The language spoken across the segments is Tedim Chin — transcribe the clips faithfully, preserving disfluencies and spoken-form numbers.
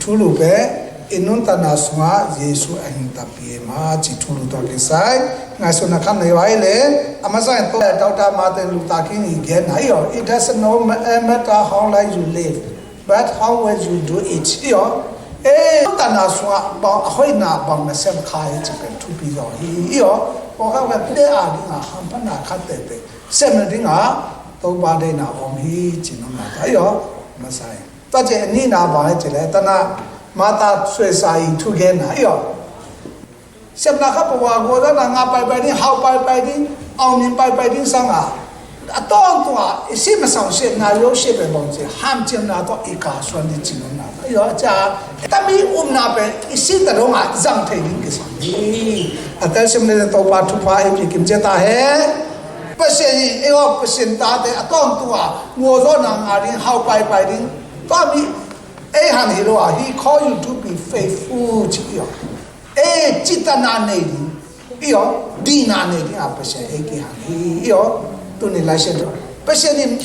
Thulu pen i nuntakna sungah Jesu a hing takpi e maw ci thulu tawh kisai ngaihsutna khat nei vai le. A masa in Doctor Martin Luther King i gen na i aw, it doesn't matter how long you live, but how well you do it i aw. E nuntakna sungah bang a hoihna bang na sem kha hi ci pen thupi zaw hi i aw. Pawlkhat pen tua a dingah hamphatna khat tete sem na dingah Topa deihna om hi ci nuntakna i aw. Masa in Tua ci a nihna bang hi ci le tana Martin Luther i thugenna i aw. Sepna kha pua gualzawhna ngah paipai ding, hau paipai ding, aungning paipai ding sanga a tawntunga i si masang sepna yo sepe bang ci hamciamna tawh i kasuan ding ci nunna i aw. Ca tami upna pen i si ta dongah zang thei ding kisam hi. A telsiam le Topa thupha i pi kim cia ta he. Pasian hi i aw, Pasian tate a tawntunga gualzawhna ngah ding, hau paipai ding. Tua mi ei han hi lo a, he call you to be faithful ci i aw. Ei citana nei ding i aw, dihna nei ding a Pasian ei kihan hi i aw. Tuni Lai Siangtho Pasian in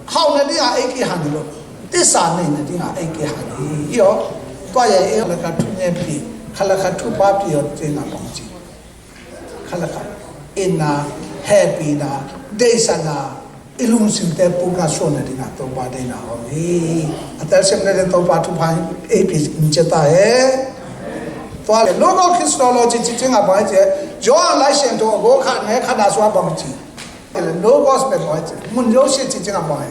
hauhna ding a ei kihan hi lo, tisa neihna ding a ei kihan hi i aw. Tua ya ei aw, khalakha thu ngen pi, khalakha thu pa pi aw, tena bang ci. Khalakha itna, hehpihna, deihsakna, i lungsimte pukna suahna dingah Topa deihna om hi. A telsiam le Topa thupha ei pi in cia ta he. Tua le Logos Christology ci cingah bang ci, John Lai Siangtho a go khat ne khat na suah bang ci. Logos pen bang ci, mun yosia ci cingah bang.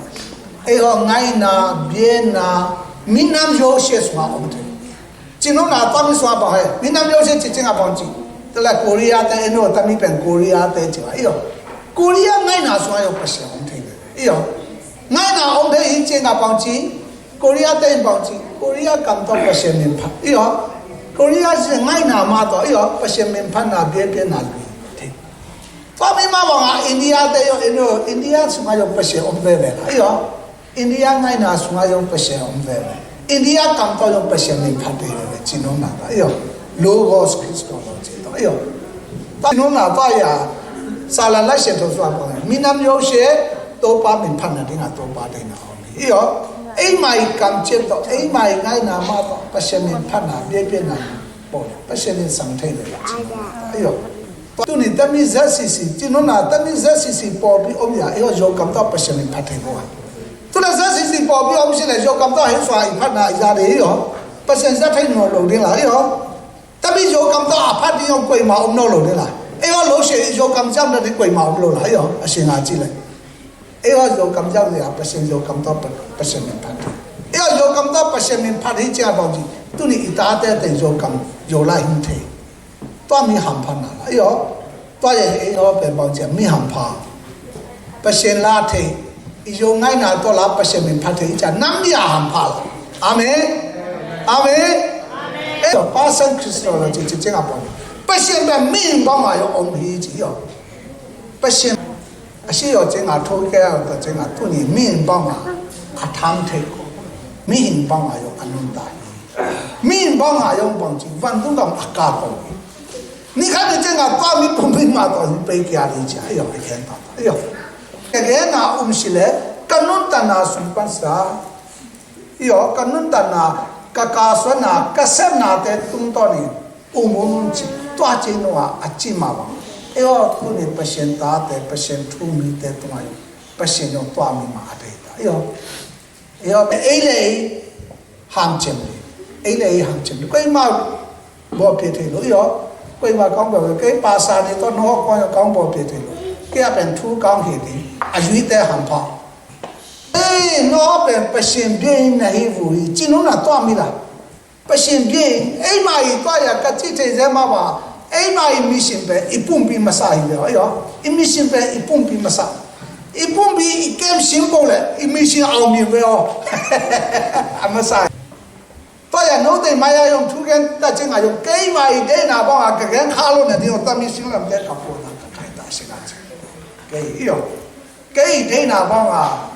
Ei aw ngaihna, biena, minam yosia sungah om thei. Cinopna tami sua bang he, minam yosia ci cingah bang ci. Tala Korea te eno tami pen Korea te ci ba i aw. Korea ngaihna sua yo Pasian om thei ve i aw. Ngaihna om thei hi cingah bang ci. Korea te in bang ci. Korea kam tawh Pasian min phat i aw. Korea ci ngaihna mah tawh i aw, Pasian min phatna biapianna lui thei. Tua mi mah bangah India te yo eno, India sungah yo Pasian om veve i aw. India ngaihna sungah zong Pasian om veve. India kam tawh zong Pasian min phat veve. Cinopna tawh i aw. Logos Christology tawh i aw. Cinopna tawh i a, Salan Lai Siangtho sungah bang minam yosia Topa min phatna dingah Topa deihna om hi i aw. Eimah i kamciam tawh, eimah i ngaihna mah tawh Pasian min phatna biapianna Pasian in sang thei veve. Cinopna tawh i aw. Tuni tami Z C C, cinopna tami Z C C pawlpi om ya, i aw, Zokam tawh Pasian in phat thei ko a. Tuna Z C C pawlpi om si le Zokam tawh hei sua i phatna i za de i aw. Pasian za thei nawn lo ding la i aw. Tami Zokam tawh a phat ding om koima om nawn lo ding la. I aw, lo sia i Zokam zam na ding koima om lo la i aw. A si nga ci le. I aw, Zokam zam le a Pasian Zokam tawh Pasian in phat. I aw, Zokam tawh Pasian in phat hi cia bang ci. Tuni i tate te Zokam Zola hing thei. Tua mi hamphatna la i aw. Tua ya hi i aw pen bang cia mi hampha. Pasian la thei. I yo ngaihna tua la Pasian min phat thei i cia nam mi a hampha la. Amen. Amen. Amen. Passion Christology ci cingah bang. Pasian pen mihing bangmah yo om hi ci i aw. Pasian a si yo cingah tho kei a tua cingah tuni mihing bangmah a tham thei ko. Mihing bangmah yo a nunta hi. Mihing bangmah yo bang ci vantung gam a ka ko hi. Ni khat ni ciangah tua mi pumpi mah tawh hi pei kia ding cia i aw, a gen ta i aw. Ka genna um si le ka nuntakna sung pansa i aw, ka nuntakna, ka kasuanna, ka sepnate tungtawnin um um ci tua ci nungah a ci mah bang. I aw, tuni Pasian tate, Pasian thu mite tungah i Pasian i aw tua mi mah a dei ta i aw. Ei le ei hamciam ding. Ei le ei hamciam ding. Koima bawlpia thei lo i aw. Koima kong bawlpia, kei pasa ni tawh no kong kong bawlpia thei lo. Kei a pen thu kong hi ding. A yuite hampha. Ei, no pen Pasian bia in na hi vu hi. Cinopna tua mi la. Pasian bia in, eimah i tua ya ka ci thei zel mah bang, eimah i mission pen i pumpi masa hi ve aw, i aw. I mission pen i pumpi masa. I pumpi i kem sim bo le i mission a om hi ve aw. A masa. Tua ya note mai a yong thu gen ta cingah yong keimah i deihna bangah ka gen kha lo na ding aw, ta mission lam gen ka puana ka kai ta singah cing. Kei i aw. Kei deihna banga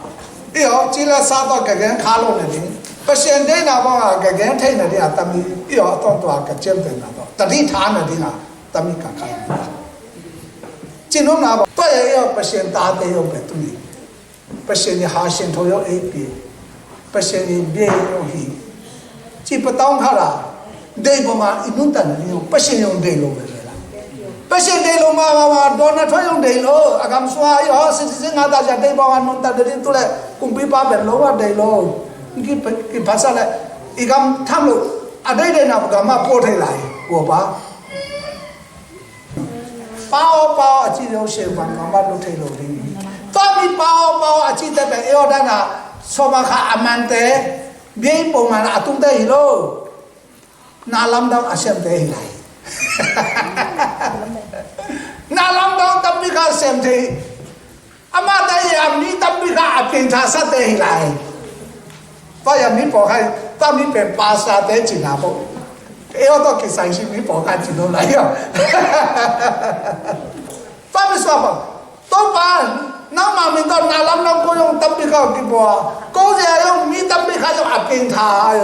i aw, ci le sa tawh ka gen kha lo na ding. Pasian deihna banga ka gen thei na ding a tami i aw, a tawntung a ka ciamtehna tawh tadi tha na ding a tami ka kai. Cinopna bang tua i aw, Pasian tate i aw, pe tuni Pasian i ha siangtho i aw ei pi. Pasian i bia i aw hi. Ci patawng khat a, deih bawng a i nuntak nading zong Pasian zong deih lo veve la. Pasian deih lo mahmah, Donald Trump zong deih lo, a gam sung a i aw citizen ngah ta ci a deih bawng a nuntak nading tu leh kumpipa pen lo a deih lo. Ki, kiphatsa leh i gam tham lo, a deihdeihna gam a pua thei lai, guapa. Pau pau a ci lo sian bang bang lut thei lo ding. Tua mi pau pau a cite pen i aw dan a sawma kha a mante, biei pongman a tungte hi lo. Na lamdang a siamte hi lai. Na lamdang tampi kha siam thei. Amah te i a mi tampi kha a piangthasate hi lai. Tua i a mi pawlkhat, tua mi pen pastorte cina pawh. Ei aw tawh kisai si mi pawlkhat cin lo lai aw. Tua mi suak pawh. Topa, nangma min tawh na lamdang ko zong tampi kha kipua. Ko zia zong mi tampi kha zong a piangtha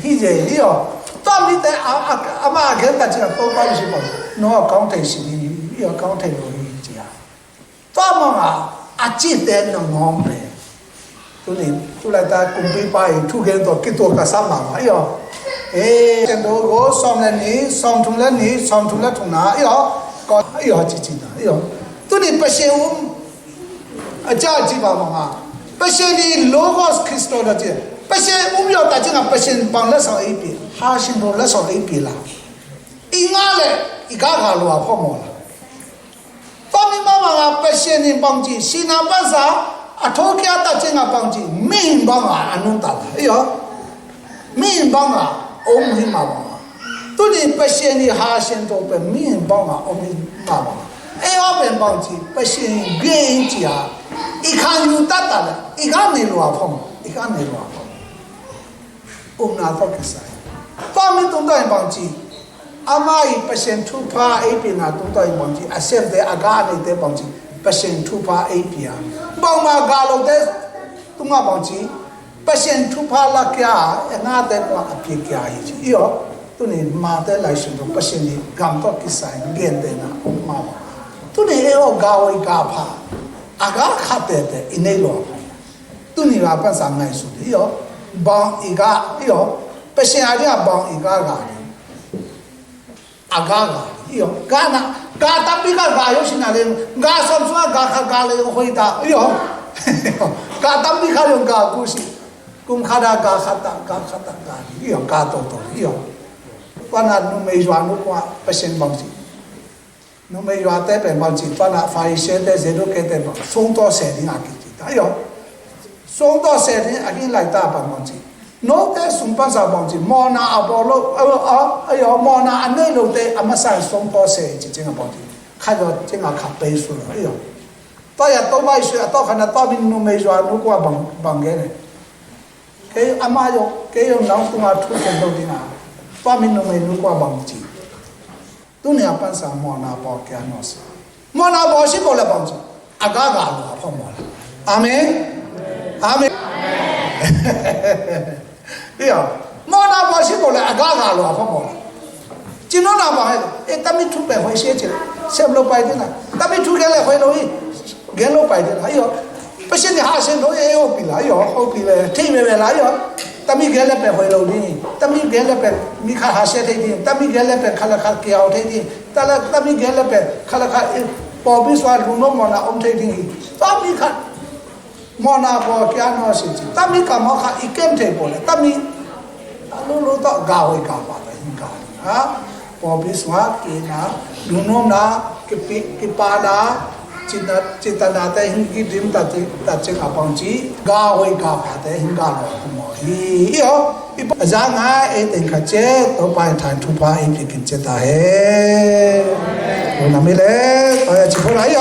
hi zia hi aw. Tua mite a, a, amah a gen ta cina Topa i si pawh. No a kaung thei si hi, i a kaung thei lo hi cia. Tua manga a cite na ngawng pen. Tuni, tu laita kumpipa i thugen tawh kituak ka sa mama i aw. E, Siangtho Go sawm le nih, sawm thum le nih, sawm thum le thumna i aw. Ko i aw cici na i aw. Tuni Pasian um a ca ci ba manga. Pasian i Logos Christo da ci. Pasian um i aw ta ci nga Pasian bang la sa i pi. Ha sin do la sa i pi la. I nga le i ga ga lua pho mo la. Tua mi mama nga Pasian in bangci sihna pansa a thawhkia ta ci nga bangci mihing banga a nuntak la i aw. Mihing banga om hi mama nga. Tuni Pasian i ha siangtho pen mihing banga om hi mama nga. Ei aw pen bangci Pasian i bia in cia i khan yu tata la i khan nei lua phom i khan nei lua phom. Umna tawh kisai. Tua mi tungtawn bangci. Ama i Pasian thupha ei pina tungtawn bangci. A siamte a ga a neite bangci. Pasian thupha ei pia. Bangma ga lote tunga bangci. Pasian thupha la kia e ngate tua a pia kia hi ci. I aw. Tuni mate lai sun tu Pasian i gam tawh kisai gente na um ma ba. Tuni ei aw ga oi ga pha. A ga khat tete i nei lo. Tuni la pansa ngaihsun hi aw. Bang i ga hi aw. Pasian a dia bang i ga ga. A ga ga hi aw. Ga na ga tampi ga ga yo sina le ga som sua ga kha ga le hoi ta hi aw. Ga tampi ga yo ga ku si. Kum kha da ga kha ta ga kha ta ga hi aw ga to to hi aw. Wana numei zua nu kwa Pasian bang si. Numei yuate pen bangci tuana Pharisee te Zeduke te bang sungtaw se ding a kici ta ayo. Sungtaw se ding a kin lai ta bang bangci. Note sung pansa bangci mawna a bawl lo ayo mawna a nei lote a masa sungtaw se ci cing a bangci. Kha yo cing a kha pei su lo ayo. Tua ya to mai su a to khana tua min numei yua nu kua bang bang gene. Kei ama yo kei yo nau tunga thu ken lo ding a. Tua min numei nu kua bangci. Tuni a pansa mawhna bawl kia nuam si. Mawhna bawl si bawl le bang ci. A ga ga lua pha maw la. Amen. Amen. Iya. Mawhna bawl si bawl le a ga ga lua pha maw la. Ci no na bang he. E tami thu pe hoi si ci. Sem lo pai dina. Tami thu ke le hoi lo hi. Gen lo pai dina. Iyo. Pasian nih haksiat lo ei hopih la, iyo, hopih ve, thei veve la, iyo. Tami gen le pen hoih lo ding, tami gen le pen mi khat haksiat thei ding, tami gen le pen khat le khat kiau thei ding, tami gen le pen khat le khat pawlpi sungah lungnop mawhna om thei ding hi. Tami khat mawhna bawl kia nuam si ci, tami kammal khat i kem thei bawl le, tami a lulu tawh ga hoih ga pha ta hin ga ding ha. Pawlpi sungah kihna, lungnopna, kipi, kipana, citna, citna te hing kidim ta cing, ta cing a bang ci, ga hoih ga pha te hing ga lo a maw hi. Iyo, i pa, a za ngai, ei teng kha ce, Topa in than thupha ei pia kin ce ta he. Lo na mi le, Topa ci pho na iyo.